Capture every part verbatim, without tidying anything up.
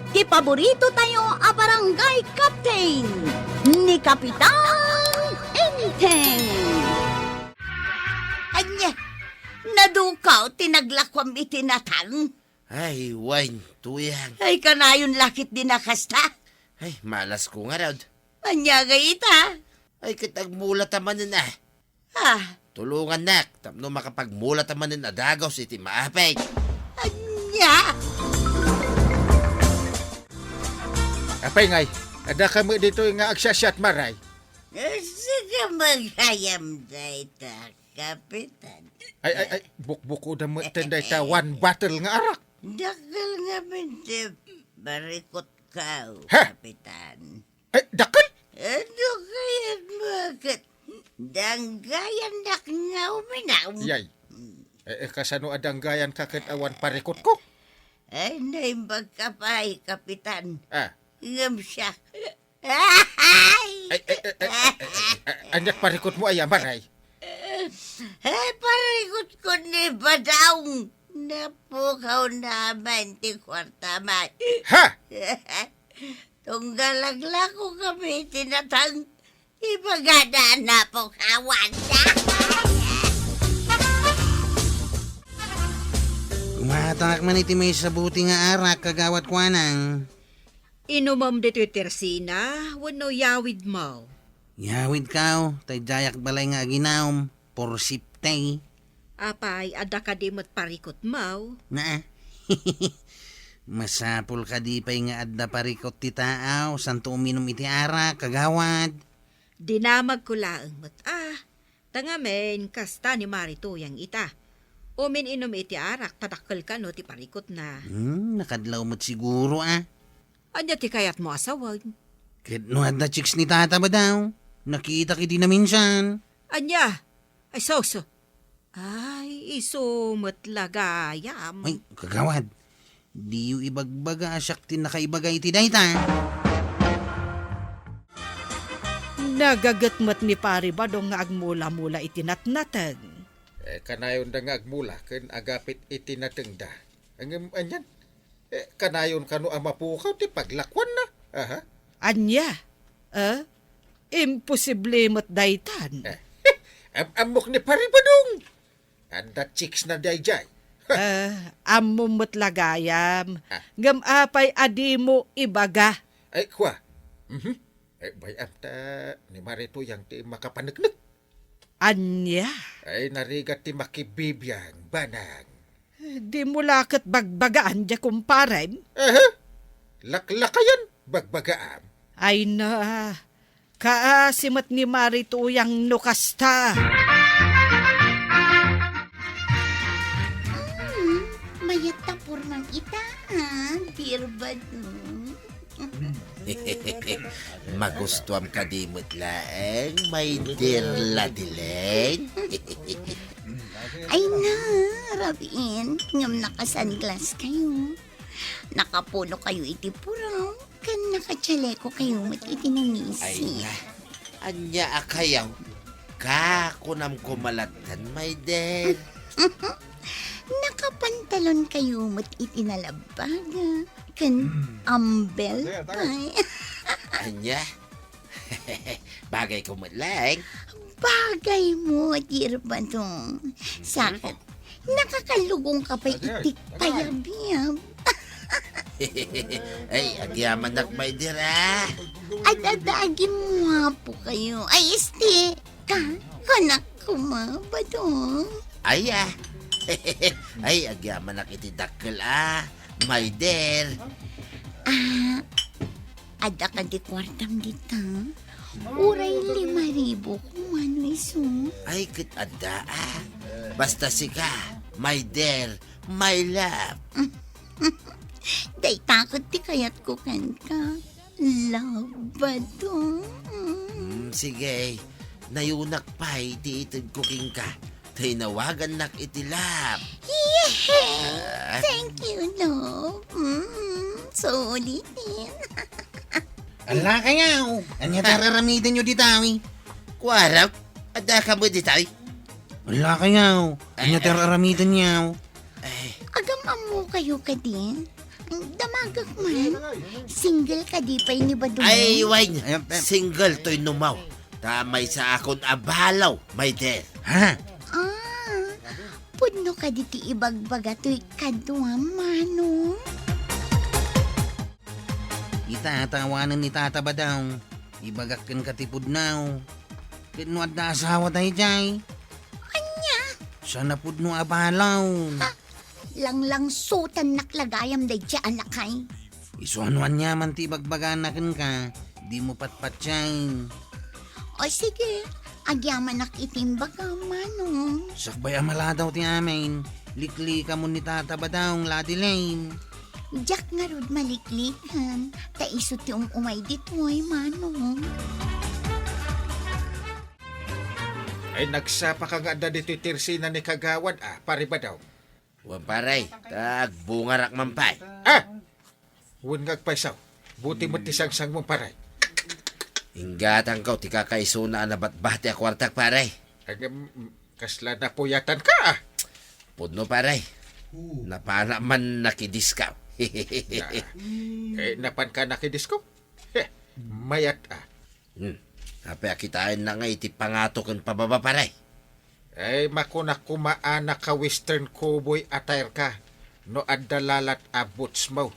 Ti paborito tayo a barangay captain, ni Kapitan Enteng. Ania, nadukaw ti naglakuam iti natang? Ay, wen, Tuyang. Ay, kanayon la ket di nakasta. Ay, malas ko ngarud. Ania ngay ita? Ay, ket agmula ta manen a. Ah. Tulongannak tapno makapagmula ta manen a dagus iti maapek. Ania? Apay ngay, adda kami ditoy nga agsiasiat maray. Sika magayam dayta, Kapitan. Ay, ay, ay, bukbukoda met dayta one bottle nga arak. Dakkel ngamin ti parikutko, Ha? Kapitan. Eh, dakkel? Adu kayat maket danggayannak nga uminum. Yay. Eh, eh, kasano a danggayanka ket awan parikutko? Ay, naimbagka pay, Kapitan. Ah. Ngem siak. Ay, ay, ay, ay, ay, ay, ay, ania't parikutmo aya, maray? Eh, parikutko ni Badong. Napukawna met ti kuartam. Ha? Tunggal aglako kami iti natang, ibagana a napukawanda. Kumatak man iti maysa a buti nga arak, Kagawad Kuanang. Inumem ditoy tersina wenno yawidmo? Yawidko, ta idiayak balay nga aginum. Porsipte. Apay, adda kadi met parikutmo? Naa. Masapul kadi pay nga adda parikut ti taaw, santo uminum iti arak, kagawad? Dinamagko laeng met a. Ta ngamin, kasta ni Mari Tuyang ita. Umin-inum iti arak, ta dakkel kano ti parikutna. Hmm, nakadlaw met siguro a. Ania ti kayatmo a sawen? Ket no adda chicks ni Tata Badong, nakitak idi naminsan. Ania? Ay, sus. Ay, isu met la gayam. Ay, kagawad, diyo ibagbaga a siak ti nakaibaga iti dayta. Nagaget met ni Pari Badong nga agmula-mula iti natnateng. Eh, kanayonda nga agmula ken agapit iti natengda. Ngem anian? Eh, kanayon kano a mapukaw ti paglakuanna? Aha. Ania? Eh? Imposible met daytan. Eh, am-, ammok ni Pari Badong. Adda chicks na daydiay. Eh, ammom met la gayam. Ah. Ngem apay a dimo ibaga? Ay, kua. Mhm. Eh, bay-am ta ni Mari Tuyang ti makapaneknek. Ania? Ay, narigat ti makibibiang, banang. Dimo la ket bagbagaan diay kumparem? Aha. Laklakayan, bagbagaam. Ay na, kaasi met ni Mari Tuyang no kasta. Hmm, mayat ta pormam ita, ha, Dear Badong. Magustuam kadi met laeng, my dear Ladileng. Ay na, Rabin, ngem naka-sunglass kayo. Nakapuno kayo iti puraw, ken nakachaleko kayo met iti nangisi. Ay na, ania a kayaw? Kakunam koma lattan, my dear. Nakapantalon kayo met iti nalabbaga. Ken ambel pay. Ania? Bagayko met laeng. Bagaymo, Dear Badong. Sa ket, nakakallugongka pay iti payabyab. Ay, agyamanak, my dear, a. Ad-adda a gimmuapo kayo. Ay, este, ka, kunak koma, Badong. Ay, a. Ay, agyamanak iti dakkel, a. My dear. A, adda kadi kuartam dita? Uray lima ribu koma no isu. Ay, ket adda, a. Basta sika, my dear, my love. Dayta ket ti kayatko kenka. Love, Badong. Mm, sige. Nayunak pay ti itedko kenka. Ta inawagannak iti love. Yehey! Ah. Thank you, love. Mm, sulitin. Ala kayaw, ania ti ar-aramidenyo dita, wi? Kuarok, adda ka met dita, wi? Ala kayaw, ania ti ar-aramidenyo? Ay. Agam-ammo kayo kadi? Damagek man. Single kadi pay ni Badong? Ay, wen. Ayun, pe. Single toy numaw. Ta maysa akon a balaw, my dear. Ha? Ah, pudno kadi ti ibagbaga toy kaduam, Manong? Ita, ta awanen ni Tata Badong. Ibagak kenka ti pudno. Ket no adda asawa daydiay? Ania? Saan a pudno a balaw. Ha? Langlangsotannak la gayam daydiay a lakay. Isu no aniaman ti ibagbagana kenka, dimo patpatien. O sige, agyamanak iti imbagam, Manong. Sakbay a maladaw ti amin, liklikamon ni Tata Badong, Lady Lane. Diak ngarud maliklikan, ta isu ti um-umay ditoy, Manong. Ay, nagsapaka nga adda ditoy tersina ni Kagawad, a, Pare Badong. Wen, pare, ta agbungarak man pay. Ah! Wen nga agpayso. Buti met ti sangsangmo, pare. Inggatangko ti kakaisuna a nabatbati a kuartak, pare. Agam, kasla napuyatanka, a. Pudno, pare. Napanak man nakidisko. Na, eh, napanka nakidisko? Heh, mayat, a. Hmm. Apay a kitaennak nga iti pangato ken pababa, pare? Ay, makunak koma a naka-western cowboy attire ka no adda lalat a bootsmo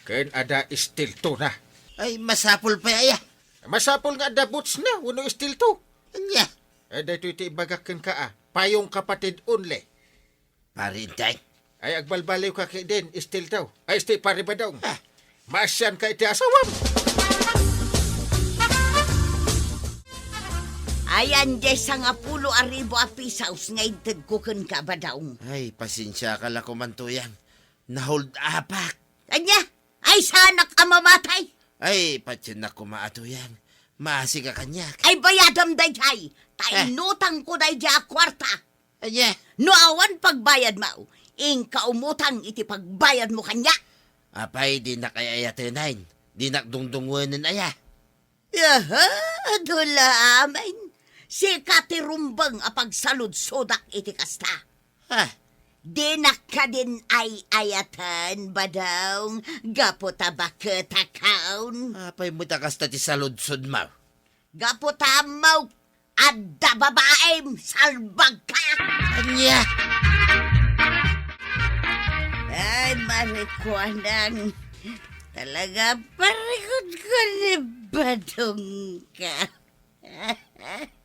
ken adda steel toe na. Ay, masapul pay aya. Masapul nga adda boots na wenno steel toe. Ania? Ay, daytoy ti ibagak kenka, a, payong kapatid only. Pare Enteng. Ay, agbalbaliwka ketdin, steel toe. Ay, steel, Pare Badong. Ah. Maasianka iti asawam. Ayan, diay sangapulo a ribu a pesos nga intedko kenka, Badong. Ay, pasensiaka la koman, Tuyang. Na-hold upak. Ania? Ay, saanak a mamatay? Ay, patiennak koma a, Tuyang. Maasika kaniak. Ay, bayadam daydiay. Ta Eh. inutangko daydiay a kuarta. Ania? No awan pagbayadmo, inka umutang iti pagbayadmo kaniak. Apay, dinak ay-ayatenen, dinak dungdungwenen aya. Aha, adu la amin. Sika ti rumbeng a pagsaludsodak iti kasta. Ah. Dinak kadin ay-ayaten, Badong, gapu ta baketakon. Apay met a kasta ti saludsodmo? Gapu ta ammok, adda babaim, salbagka! Ania? Ay, Marikuanang, talaga, parikutko ni Badongka.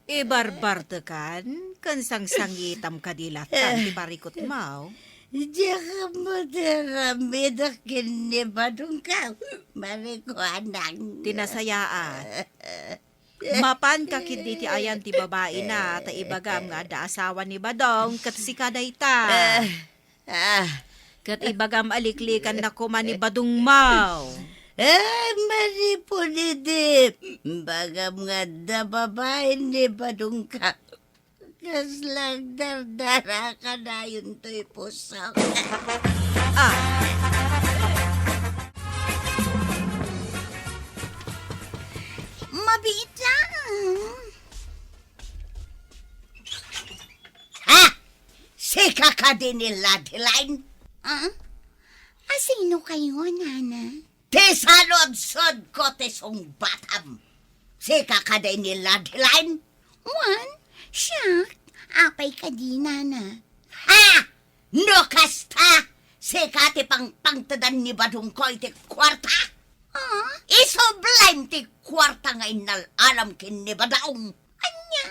Ibarbartekan, ken sangsangitam kadi latta ti parikutmo. Diak ammo ti aramidek ken ni Badongka, Marikuanang. Ti nasayaat. Mapanka ketdi ti ayan ti babaina, ta ibagam nga adda asawa ni Badong, ket sika dayta. Ah, ah. Ket ibagam a liklikannak koma ni Badongmo. Ah, manipun idi, ibagam nga adda babain ni Badongka. Kasla agdardara kanayon toy pusok. Ah. Mabiit lang. Ha? Sika kadi ni Ladeline? Ah? Asino kayo, Nana? Ti saludsodko ti sungbatam. Sika kadi ni Ladeline? Wen, siak. Apay kadi, Nana? Ha! No kasta, sika ti pangpangtedan ni Badongko iti kuarta? Ah? Isublim ti kuarta nga innal-alam ken ni Badong. Ania?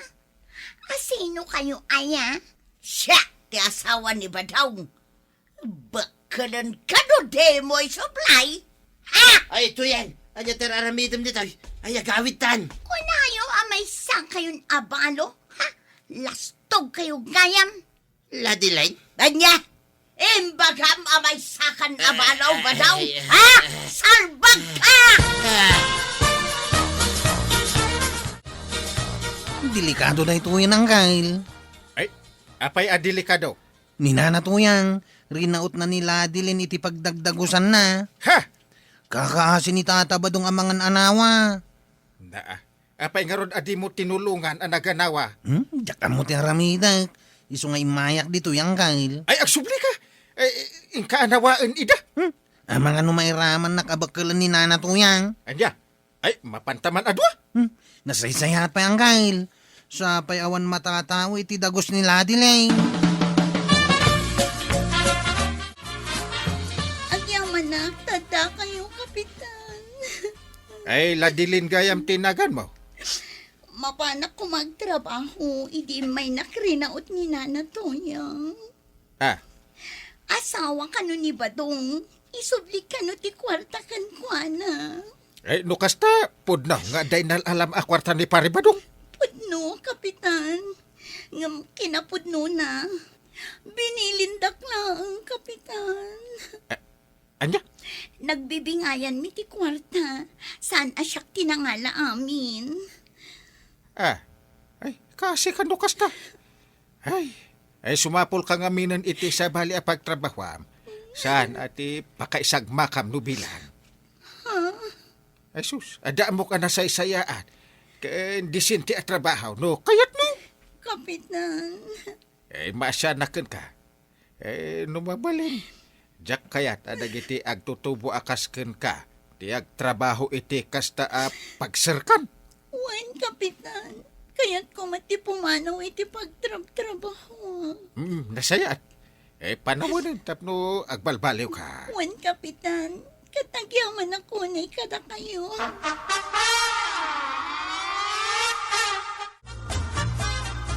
Asino kayo aya? Siak ti asawa ni Badong. Bakkelenka no dimo isublay? Ha? Ay, Tuyang, ania ti ar-aramidem ditoy? Ay, agawidtan. Kunayo a maysa kayon a balo, ha? Lastog kayo gayam. Ladeline? Ania? Imbagam a maysakan a balo, Badong? Ay, ay, ha? Salbagka! Ah. Delikado daytoy, Uncle. Ay, apay a delikado? Ni Nana Tuyang, rinautna ni Ladeline iti pagdagdagusanna. Ha? Kakaasi ni Tata Badong a mangan-anawa. Naa. Apay ngarud a dimo tinulongan a naganawa? Hmm? Diak ammo ti aramidek. Isu nga immayak ditoy, Uncle. Ay, agsublika! Ay, inka anawaen ida? Hmm? Amangan no mairamannak a bekkelen ni Nana Tuyang. Ania? Ay, mapanta man a dua? Hmm, nasaysayaat pay, Angkel. Sapay awan matatao iti dagus ni Lady Lane. Agyamanak, tadda kayo, Kapitan. Ay, Lady Lane gayam ti naganmo. Mapanak koma agtrabaho, idi immaynak rinaut ni Nana Tuyang. Ah. Asawa kano ni Badong, isubli kano ti kuarta kenkuana. Ay, no kasta, pudno nga adda inal-alam a kuarta ni Pare Badong. Pudno, Kapitan. Ngem kinapudnona, binilindak laeng, Kapitan. Ah, ania? Nagbibingayanmi ti kuarta. Saan a siak ti nangala amin. Ah, ay, kasi kano kasta. Ay, ay, sumapulka ngaminen iti sabali a pagtrabahoam. Saan a ti pakaisagmakam no bilang. Ha? Ay sus, adda ammok a nasaysayaat. Ken disente a trabaho, no? Kayatmo? Kapitan. Eh, maasiannak kenka. Eh, no mabalin, diak kayat a dagiti agtutubo a kas kenka ti agtrabaho iti kasta a pagserkan. Wen, Kapitan. Kayatko met ti pumanaw iti pagtrabtrabaho. Hmm, nasayaat. Eh, panawen tapno agbalbaliwka. Wen, Kapitan. Ket agyamanak unay kadakayo.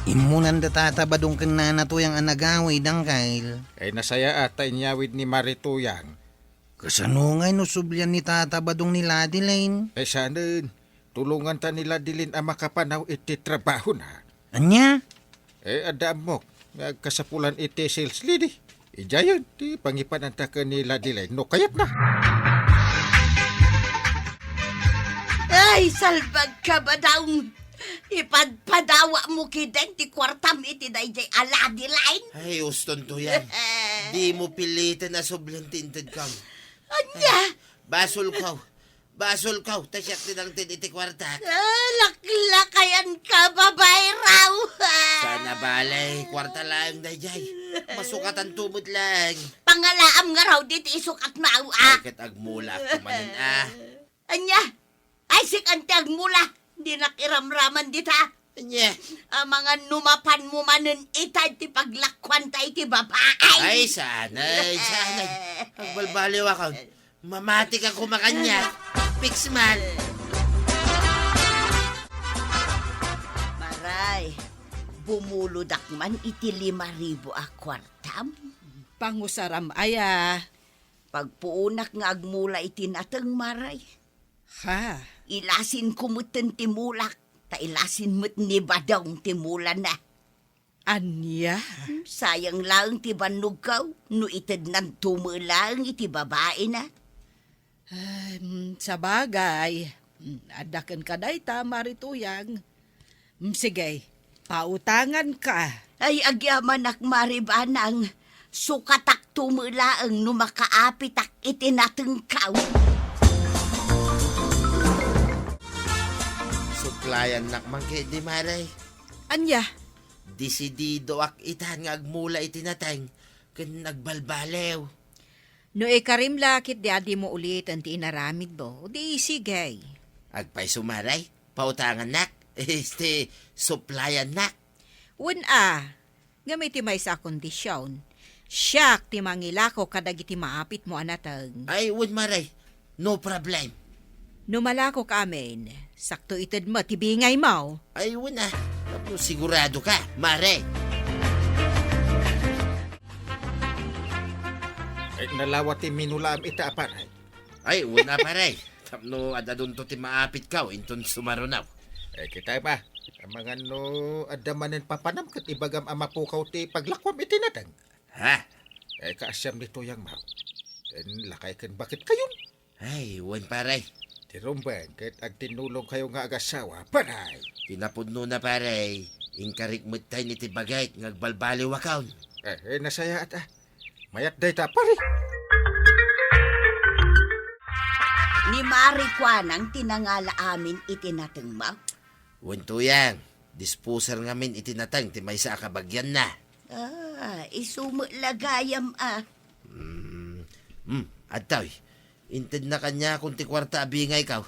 Immunan da Tata Badong ken Nana Tuyang a nagawid, Angkel. Ay nasayaat ta inyawid ni Mari Tuyang. Kasano ngay no sublian ni Tata Badong ni Lady Lane? Ay saanen, tulonganta ni Lady Lane a makapanaw iti trabahona. Ania? Eh, adda ammok nga agkasapulan iti sales lady. Idiayen ti pangipananta ken ni Lady Lane no kayatna. Ay, salbagka, Badong! Ipadpadawatmo ketdin ti kuartam iti daydiay a Lady Lane. Ay, uston, Tuyang. Dimo piliten a sublian ti intedkam. Ania? Basolko. Basolko, ta siak ti nangted iti kuartak. Ah, laklakayanka, babaeraw. Saan a bale, kuarta laeng daydiay. Masukatanto met laeng. Pangalaam ngarud iti isukatmo, a. Ay, ket agmulaak manen, a. Ania? Ay, sika ti agmula. Dinak iramraman dita. Ania? Amangan no mapanmo manen ita ti paglakuanta iti babai. Ay, sanay, sanay. Agbalbaliwakon. Mamatika koma kaniak. Fix man. Maray, bumulodak man iti lima ribu a kuartam. Pangusaram aya. Pagpuonak nga agmula iti nateng, Maray. Ha? Ilasinko metten ti mulak, ta ilasin met ni Badong ti mulana. Ania? Hmm, sayang laeng ti bannogko no itednanto met laeng iti babaina. Ay, mm, sabagay. Mm, adda kenka dayta, Mari Tuyang. Mm, sige, pautanganka. Ay, agyamanak, Mari Banang. Sukatakto met laeng no makaapitak iti natengko. Suplayannak man ketdi, Mare. Ania? Desididoak itan nga agmula iti nateng ken agbalbaliw. No ikarim la ketdi a dimo uliten ti inaramidmo, di sige. Agpayso, Mare, pautangannak. Este, suplayannak. Wen a, ngem iti maysa a kondision, siak ti mangilako kadagiti maapitmo a nateng. Ay, wen, Mare. No problem. No malakok amin, sakto itedmo ti bingaymo. Ay, wen a. Tapno siguradoka, Mare. Ay, nalawa ti minulaam ita a paray. Ay, wen a, pare. Tapno ad-adunto ti maapitko, inton sumaruno. Eh, kita ba? Amangan no adda manen papanam ket ibagam a mapukaw ti paglakuam iti nateng. Ha? Eh, kaasiam ni Tuyang Maw. Ken lakay ken bakit kayon? Ay, wen, pare. Ti rumbeng ket agtinnulongkayo nga agasawa, pare. Kinapudnona, pare. Inkarik met tayo iti bagik nga agbalbaliwakon. Eh, eh, nasayaat, ah. Mayat dayta, pare. Ni Mari Kuanang ti nangala amin iti natengmo? Wen, Tuyang, disposer ngamin iti nateng ti maysa a kabagianna. Ah, isu met la gayam, ah. Mm, mm. Adtoy, intedna kaniakon ti kuarta a bingayko.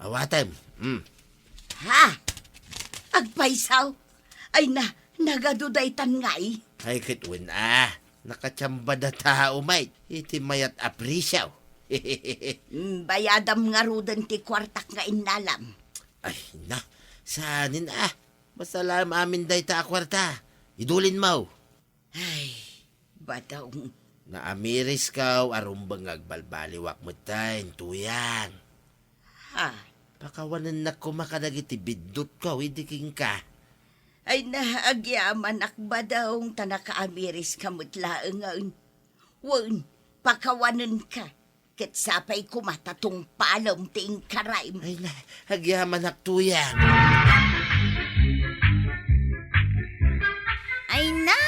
Awatem. Hmm. Ha? Agpayso? Ay na, nagadu daytan ngay? Ay, ket wen a. Nakatiambada ta umay iti mayat a presio. Mm, bayadam ngaruden ti kuartak nga innalam. Ay, na. Saanen a. Masalam amin dayta a kuarta. Idulinmo. Ay, Badong. Naamirisko a rumbeng nga agbalbaliwak metten, Tuyang. Ha? Pakawanennak koma kadagiti biddutko idi kenka. Ay na, agyamanak, Badong, ta nakaamiriska met laengen. Wen, pakawanenka. Ket sapay koma ta tungpalem ti inkarem. Ay na, agyamanak, Tuyang. Ay na,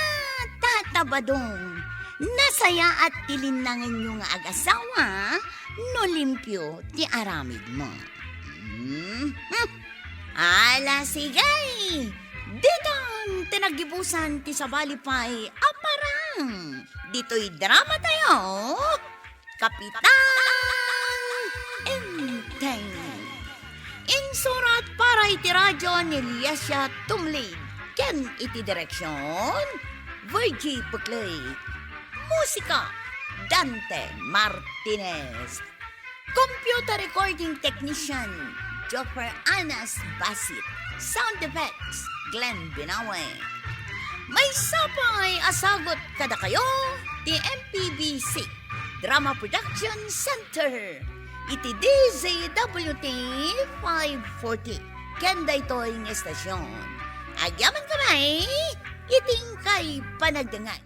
Tata Badong, nasayaat ti linnangenyo nga agasawa no limpio ti aramidmo. Mhm. Ala, sige! Ditan ti naggibusan ti sabali pay a parang ditoy drama tayo, Kapitan Enteng. Insurat para iti radio ni Liasia Tumlid ken iti direksion, Virgie Puclay. Musika, Dante Martinez. Computer recording technician, Joffer Anas Basit. Sound effects, Glenn Binawe. Maysa pay a sagut kadakayo ti M P B C Drama Production Center iti D Z W T five forty ken daytoy nga estasion. Agyamankami iti inkay panagdengngeg.